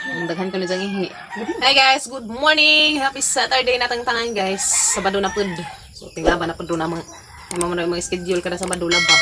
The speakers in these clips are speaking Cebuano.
Ang daghan ko na diyang ihi. Hi guys, good morning! Happy Saturday natang tanan guys. Sabado na pud. So tinglaba na pud na mga mga mga, mga schedule kada Sabado laba.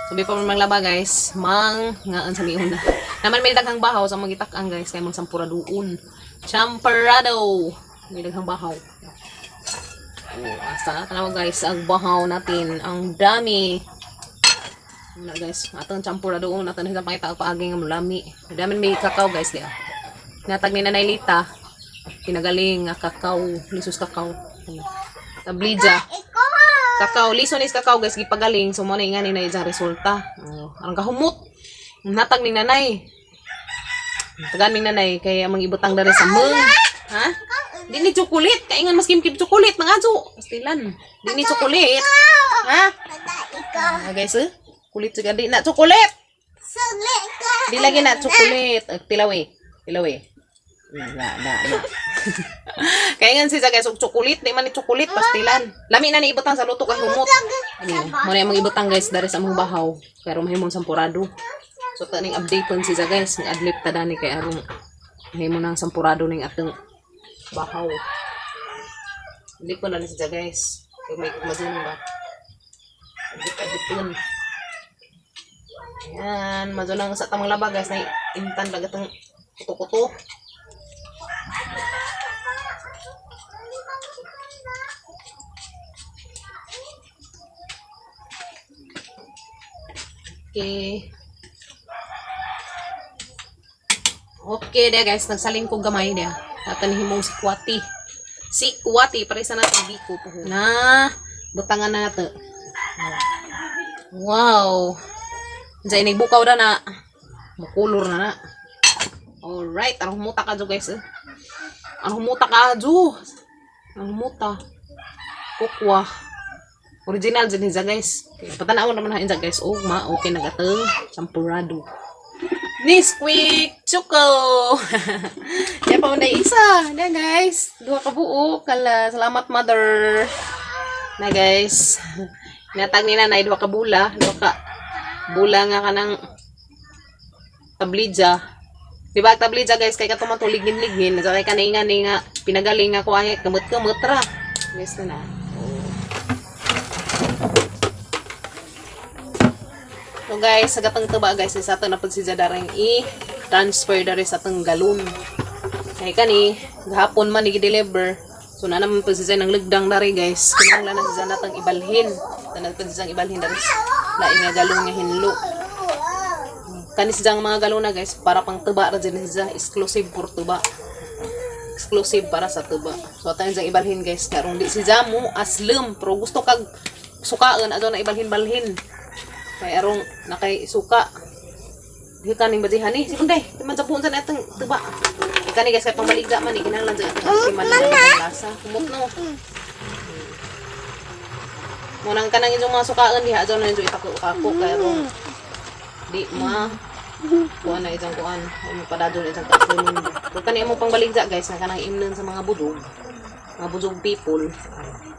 So before man maglaba guys, mang ngaan sa miuna. Naman may daghang bahaw sa mga gitak-ang guys kay mang sampuraduon. Champorado. May daghang bahaw. Oh, asa tanaw guys, ang bahaw natin, ang dami. Wala guys, atong champurado natin sa pangita paagi nga mulami. Dami may kakao guys diya. Natag ni Nanay Lita, pinagaling nga kakao, lisos kakao. Ano? Tablija. Kakao, liso ni kakao guys gipagaling so mo na ingani na isang resulta. Oh, ang kahumot. Natag ni Nanay. Tagan ni Nanay kay amang ibutang diri sa mung. Ha? Di ni chocolate, kaingan mas kimkim chocolate mga ajo. Pastilan. Di ni chocolate. Ha? Ah, guys, eh? Kulit siya di na chocolate. Di lagi na chocolate. Tilawi. Tilawi. Na, na, na. Kaya nga siya guys, og chocolate, di man ni chocolate, pastilan. Lami na ni ibutang sa luto kay humot. Ani, mo na imong ibutang guys dari sa among bahaw. Kay mahimong sampurado. So taning update kon siya guys, ng adlib ta dani kay arong mahimo nang sampurado ning atong bahaw. Hindi ko na ni siya guys. Kay may gugma ba? Adlip-adlipon. Ayan, madyo lang sa tamang laba guys, na intan lang itong kuto-kuto. Okay. Okay dia guys, nagsaling ko gamay dia. Natanihin mong si Kwati. Si Kwati, pare sa natin biko po. Na, butangan na nato. Wow. Diyan nagbukaw na na. Makulor na na. Alright, anong humuta ka guys eh. Anong humuta ka jo? Anong humuta? Kukwa. Original dyan niya guys. Okay, patanaw naman na guys. Oh, ma, okay na gatong champurado. Nesquik Choco. Yan pa na isa. Na guys, duha ka buo. Kala, salamat mother. Na guys. Natag ni nanay duha ka bula, duha ka bula nga kanang tablidja. Di ba ang tablidja guys kay katong ligin-ligin, sa kay kanay nga ni nga pinagaling nga ko ay kamot-kamot ra. Guys na na. Oh. So guys, sa gatang tuba guys, isa ato na pud si Jadareng i-transfer diri sa atong galon. Kay kani, gahapon man i-deliver. So na naman pud si Jay ng lugdang dari guys. Kinahanglan na si Jay natang ibalhin. Tanan pud si Jay ibalhin dari lain nga galon nga hinlo. Kani si Jay ang mga galon na guys para pang tuba ra dyan si Jay. Exclusive for tuba. Exclusive para sa tuba. So atayon Jay ibalhin guys karon di si Jay mo aslem pero gusto kag sukaan adto na ibalhin-balhin. Kay arong nakay suka. Di ka ning badihan ni. Sikunday, di man sa puon sa natong tuba. Ika ni guys kay pamaligda man ni kinahanglan sa atong asiman na lasa. Kumot no. Mo nang kanang inyong mga sukaan diha adto na inyo itako kako kay arong di ma kuan na isang kuan mo padadon isang kaasunin. Kung kani mo pangbaligda guys na kanang imnon sa mga budog. Mga budog people.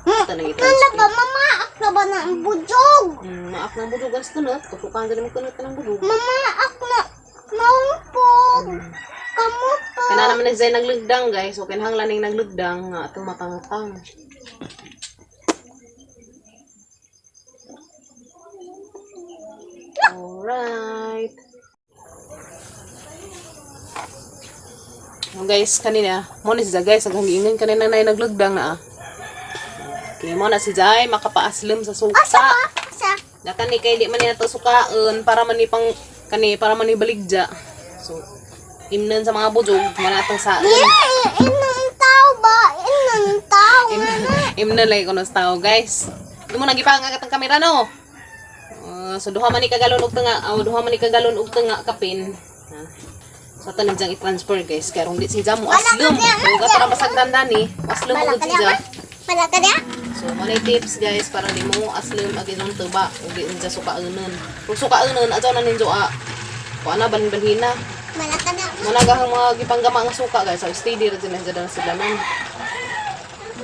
Ito nang Ano i-transfer. ba? Mamaak na ba na ang bujog? Maak na budog ang stunot. Tutukan dali mo kunot ka ng budog. Mamaak na naumpog. Kamu po. Kana naman na siya naglugdang guys. So kinahanglan ning naglugdang nga atong matangtang. Alright. Oh, guys, kanina, mo ni siya guys, ang giingon kanina na naglugdang na ah. Okay, mo na si Jai makapaaslim sa suka. Asa? Na kani kay di man niya to sukaan para man ni pang kani para man ni baligja. So imnon sa mga bujog man atong saan. Yeah, inang tao ba? Inang tao. Imnon lagi kuno sa tao guys. Di mo nagipangagat ang kamera no. So duha man ni kagalon og tunga, oh, duha man ni kagalon og tunga kapin. Ha. So ato nang diyang i-transfer guys kay rong di si Jamo aslum. So para masagdan dani, aslum Wala mo ka si niya? Ja. Wala ka niya? So, mo na tips guys para di mo aslim ag inyong tuba ug di ninyo sukaunon. Kung sukaunon adto na ninyo a kuan na balhin-balhina. Wala ka niya? Mo na gahang mga gipanggama nga suka guys. So steady ra dyan na sila man.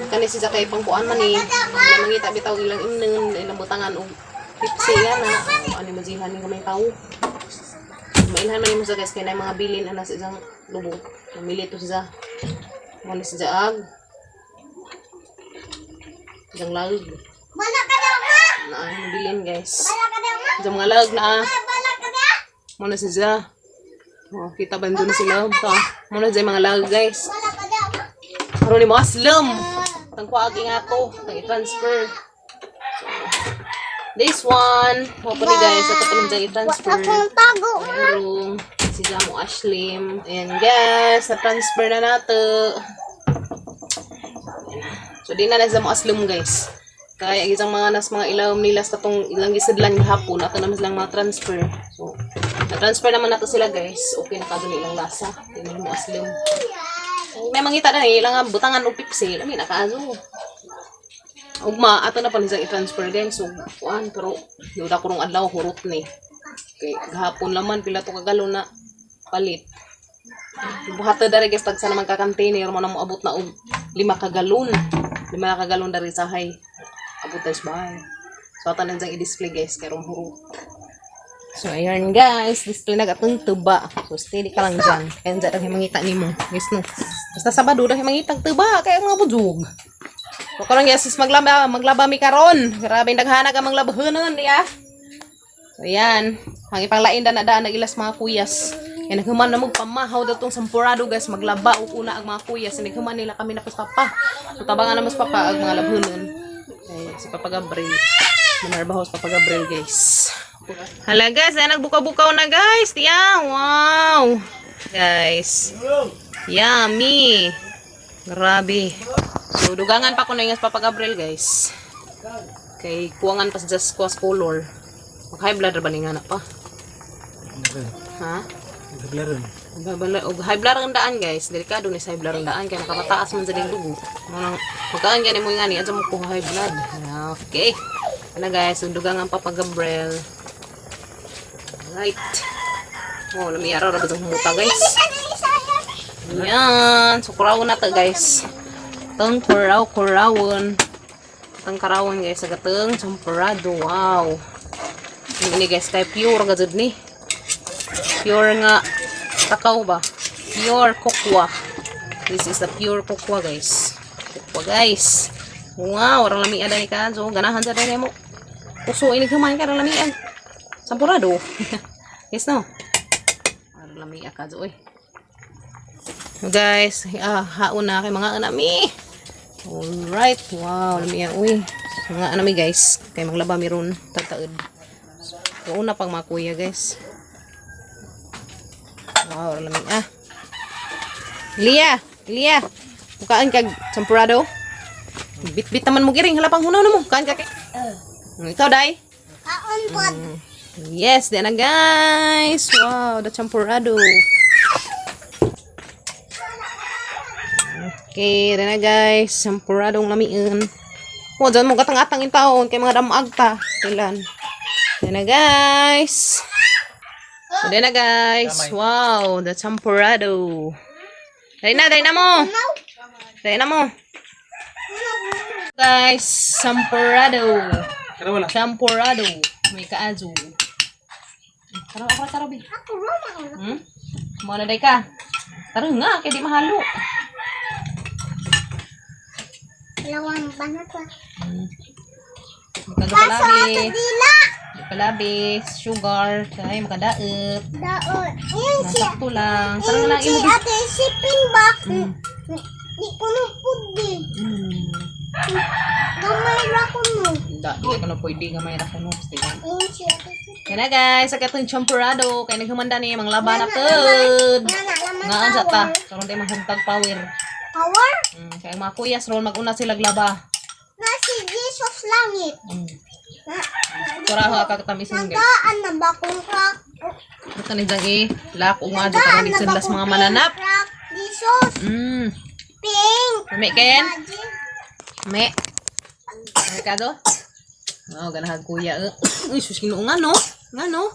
Kani si kay pangkuan man ni. Wala mangita bitaw ilang imnon ilang butangan og tipsy yan na. Ani majihan ni gamay tao. Mailhan man nimo sa, guys, kay na mga bilin ana sa isang lubong. Mamili to siya. Mo ni siya ag. Isang lag. Wala ka daw ma. Na ang bilin, guys. Wala ka daw ma. Isang mga lag na. Wala ka daw. Mo na siya. Oh, kita ba doon sila? Ta. Mo na siya mga lag, guys. Wala ka daw ma. Karon ni mo aslom. Tang kuagi nga to, tang i-transfer. So, this one, mo pa ni, guys, ato pa lang i-transfer. Akong tago ma. Merong si Jamo Ashlim. Ayan, guys, na-transfer na nato. So di na na Jamo Aslim, guys. Kaya ang isang mga nas mga ilawom nila sa tong ilang gisidlan gihapon ato naman silang mga transfer. So na-transfer naman nato sila, guys. Okay na kadto ilang lasa. Di na mo aslim. May mangita na eh, ilang nga butangan og Pepsi, lami na kaayo. Ugma ato na pa niya i-transfer, guys. So kuan pero yuda ko rong adlaw hurot ni. Kay gahapon laman pila to kagalon na palit. Buhat na dari, guys, tagsa naman ka container mo na moabot na og 5 ka galon. 5 ka galon dari sa hay. Abot tayo sa bahay. So ato na diyang i-display, guys, kay rong hurot. So ayan, guys, display na gatong tuba. So steady ka lang dyan. Kaya dyan dahil mangita nimo. Guys no. Basta Sabado dahil mangita tuba kay ang mga bujog. So karon, guys, is maglaba, maglaba mi karon. Grabe daghana ka manglabhanon niya. So ayan, ang ipanglain da na daan ilas mga kuyas. Yan naghuman na magpamahaw datong sampurado, guys, maglaba og una ang mga kuyas. Naghuman nila kami na papa. So tabangan na mas papa ang mga labhonon. Ay, si Papa Gabriel. Manarbaho si Papa Gabriel, guys. Hala, guys, ay nagbukaw-bukaw na, guys. Tiya, wow. Guys. Yummy. Grabe. So dugangan pa ko na yung Papa Gabriel, guys. Kay kuwangan pa sa just kuwas color. Mag high blood ra ba ni nga na pa? Ha? Babala og high blood ang daan, guys. Delikado ni sa high blood ang daan kay nakapataas man sa ding dugo. Mo nang magkaan gani mo ngani adto mo kuha high blood. Okay. Ano, guys, so dugangan Papa Gabriel. Right. Oh, lami araw ra ba itong humuta, guys. Yan, so kurawon na to, guys. Tong kuraw kurawon. Tong karawon, guys, sa gateng champurado. Wow. Ini, guys, kay pure gajud ni. Pure nga takaw ba? Pure cocoa. This is the pure cocoa, guys. Cocoa, guys. Wow, warang lamian ni ka. So ganahan sa dai mo. Uso ini kumain ka rang lamian. Champurado. Yes no. Warang lamia ka oy. Guys, ah, haon na kay mga anami. Alright, wow, lamia uy. Mga anami, guys, kay maglaba mi ron tagtaod. So, una pang mga kuya, guys. Wow, lami ah. Lia, Lia. Mukaan kag champurado. Bit-bit naman mo giring hala pang hunaw na mo. Kaan ka kay. Ikaw dai. Kaon pod. Yes, di na, guys. Wow, the champurado. Okay, di na, guys. Champuradong lamiin. Oh, dyan mo gatang-atang in taon kay mga damag ta. Kailan. Di na, guys. So, di na, guys. Wow, the champurado. Dali na mo. Dali na mo. Guys, champurado. Champurado. May kaazo. Tara, ako tara, bi. Ako roma. Mo na day ka. Tara nga, kay di mahalo. Lawan ba na to? Magkano Kaso palabi. ato dila. Palabi, sugar, kay makadaot. Daot. Yun si Nasakto lang. Tara na lang yun imo. si ate sipin ba? Di ko nung pudi. Gamay ra ko no. Da, di ko na pwede gamay ra kuno. Yun si ate sipin. Yan na, guys, sa katong champurado kay naghumanda ni mga laba na pud. Nga na laman Nga ang ta. power. Karon tayo mahugtag power. Power? Kay mga kuyas ron maguna sila glaba. Na si Jesus langit. Na, Kuraha kakatamison, guys. nagaan na ba kung crack? Ito ni Jang eh. Lak o nga dyan Nagaan karon na ba sila sa kung mga mananap. crack? Jesus, pink. Lami Ken? Magic. Me. Ricardo? Wow, ganahag kuya. Eh. Uy, sus ginoo nga no. Nga no.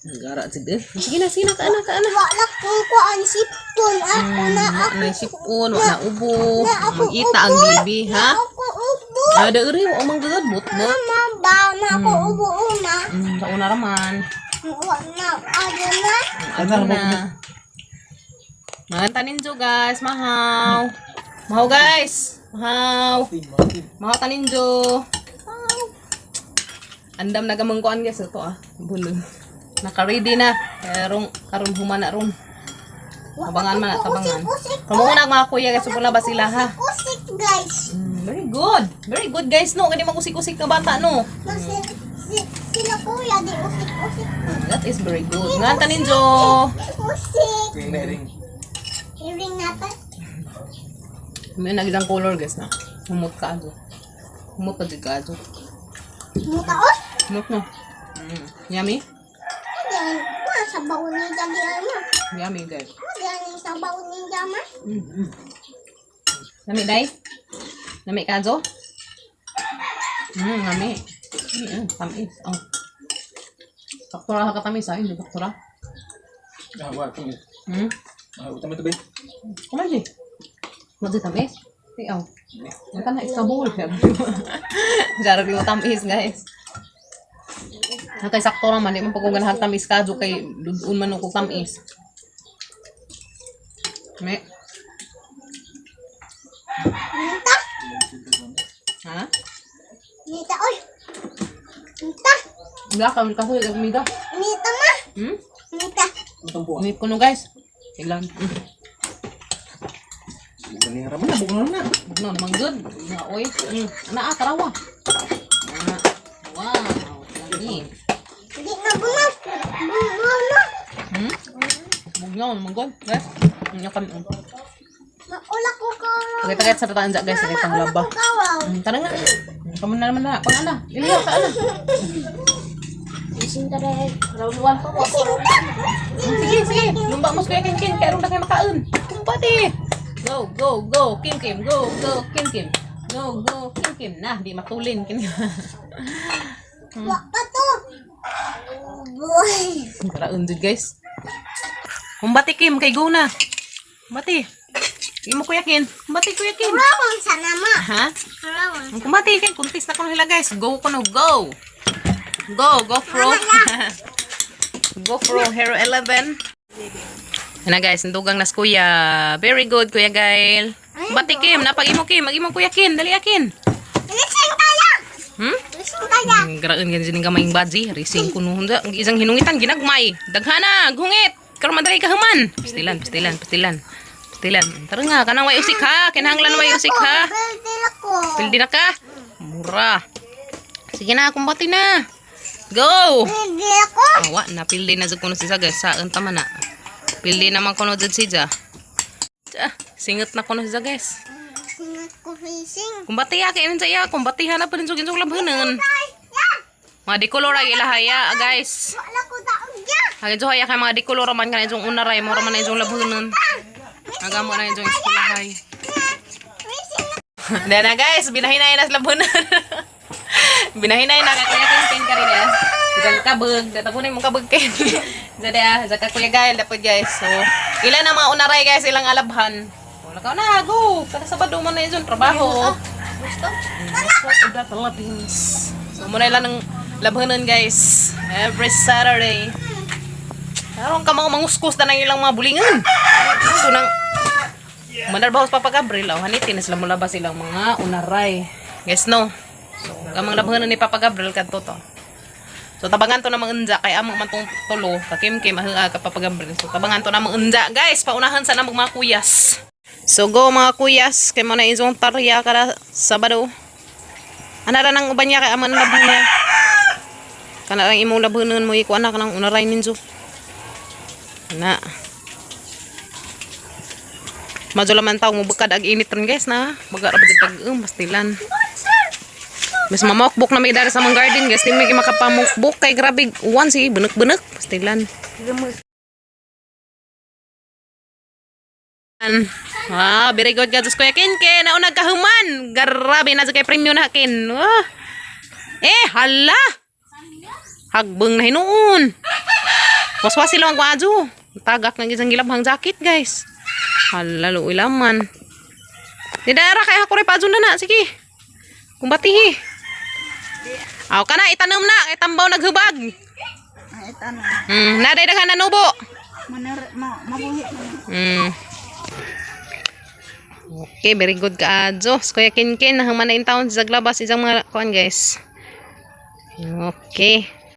Gara sige. Sige na, sige na, kaana, kaana. Wala kung kuan sipon ako na Wa ako. na sipon, wa na ubo. Na ako Mag-ita ang ubo. bibi, ha? Na ako ubo. Ada uri, wa mang gud, but but. Mama ba na ako ubo una. Sa una raman. Wa na ano na. Ano na. Mga taninjo guys, mahaw. Mahaw guys. Mahaw. Mahaw taninjo. Mahaw. Andam na gamang kuan guys ito ah. Bulo. Naka-ready na. Karon karon humana ron. Tabangan man na, tabangan. Usik, Kamuna mga kuya guys, pula ba sila ha? usik guys. Very good. Very good guys no. Kani magusik-usik ka bata no. No, sila kuya di usik usik. That is very good. Nga taninjo. Usik. Ring na ring. Iring natin. May nagidang color guys na. Humot ka ato. Humot pa jud ka ato. Mutaos. Humot no. Yummy? Yan. Ma sabaw ni jadi ano. Yummy guys. Yan sabaw ni jama. Nami dai? Nami ka ato? Nami. Tamis. Oh. Sakto ra ka tamis ha, hindi sakto ra. Ah, wa ito. Ah, utama ito ba? Kumain di. Mo di tamis? Di aw. Naka na extra bowl. Jarag yung tamis guys. Nakay sakto ra man di man pagkugan tamis kadyo kay dudun man ko tamis. Me. Nita. Ha? Nita oy. Nita. Wala ka kasi kumida. Nita ma. Nita. Utang po. Unit ko no guys. Ilan? Bukan ni harapan na, bukan na. No, naman good. Na oy. Ana ah, tarawa. Ah. Wow, lami. Di na bungas. Bungas na. Bugnaw naman good, guys. Nya kami. Maula ko kawaw. Pagkita sa tataan guys, sa kitang Maula laba. ko kawaw. Tara nga. Kamu na naman na. Pang ana. Iliyo ka ana. Sige, sige. Lumba mo sa Kuya Kim Kim. Kaya ron na kayo makaon. Kumpati. Go, go, go. Kim Kim. Go, go, Kim Kim. Go, go, Kim Kim. Na, di matulin. Kim. Wa pa to. Boy. Karaon dud guys. Kumbati Kim kay go na. Kumbati. Imo Kuya Kim. Kumbati Kuya Kim. Rawon sana ma. Ha? Rawon. Kumbati kay kuntis na kuno sila guys. Go kuno go. Go, go pro. Go pro Hero 11. Ana guys, ndugang nas kuya. Very good Kuya Gail. Kumbati Kim, napag imo Kim, mag-imo Kuya Kim, dali akin. Lising kaya. Lising kaya. Graon ganun din gamay baji, rising kuno hunda, ang isang hinungitan ginagmay. Daghana, gungit. Karon madali ka human. Pastilan, pastilan, pastilan. Pastilan. Tara nga, kanang way usik ha, kinahanglan way usik ha. Bildil ako. Pildi na ka. Mura. Sige na, kumbati na. Go. Bildil ako. Awa, napildi na jud kuno si Saga sa unta man na. Pildi naman kuno jud si Ja. Ja, singot na kuno si Ja, guys. Singat ko fishing. Kumbati ya kay sa iya, kumbati ha na pa rin sugin labhanan. Ay, ya. Mga dikolor ay ilahaya, guys. Wala ko daog ya. Hagin jo kay mga dikolor man kana ijong una ray, mura man na ijong labhanan. Agamo na ijong eskwelahay. Fishing. Dana guys, binahinay na sa labhanan. Binahinay na kay Kuya Ken ka rin eh. Diyan kabag, datapunin mo kabag Ken. Diyan ah, diyan ka Kuya Gael dapat guys. So, ilan ang mga unaray guys, ilang alabhan. Wala ka na, go. Kada Sabado man na ijong trabaho. Gusto? Gusto the Philippines. So, muna ilan ang labhanan guys. Every Saturday. Karon ka mga manguskus na ng ilang mga bulingan. So, nang manarbaho sa Papa Gabriel, oh, hanitin na sila mula ba silang mga unaray. Guys, no? So, kamang labhanan ni Papa Gabriel kadto to. So, tabangan to na mga unja, kay among man tong tulo, kakim-kim, ahua ka Papa Gabriel. So, tabangan to na mga unja. Guys, paunahan sa namang mga kuyas. So, go mga kuyas, kay mo na izong tarya kada Sabado. Ana ra nang uban niya kay aman labhan niya. Kana lang imong labhanon mo iko anak nang unaray ninyo. Na. Madyo laman taw mo bukad ag init ron guys na. Baga ra ba dag pastilan. Mas mamokbok na may dari sa mga garden guys. Di may makapamokbok kay grabe uwan si bunok-bunok pastilan. Wow, very good ka Kuya Ken Ken. Nauna kahuman. Grabe na sa kay premyo na kin. Wah. Eh, hala. Hagbeng na hinuon. Waswasi lang ang kwadyo. Tagak ng isang gilabhang jacket, guys. Hala, luoy laman. Di dara kay ako rin pa na na. Sige. Kumbatihi. Aw ka na, itanom na. Kay tambaw naghubag. Naday daghan na nubo. Manir, ma, mabuhi na. Okay, very good ka adyo. Kuya Kinkin, hangman na in town sa glabas isang mga kuan, guys. Okay.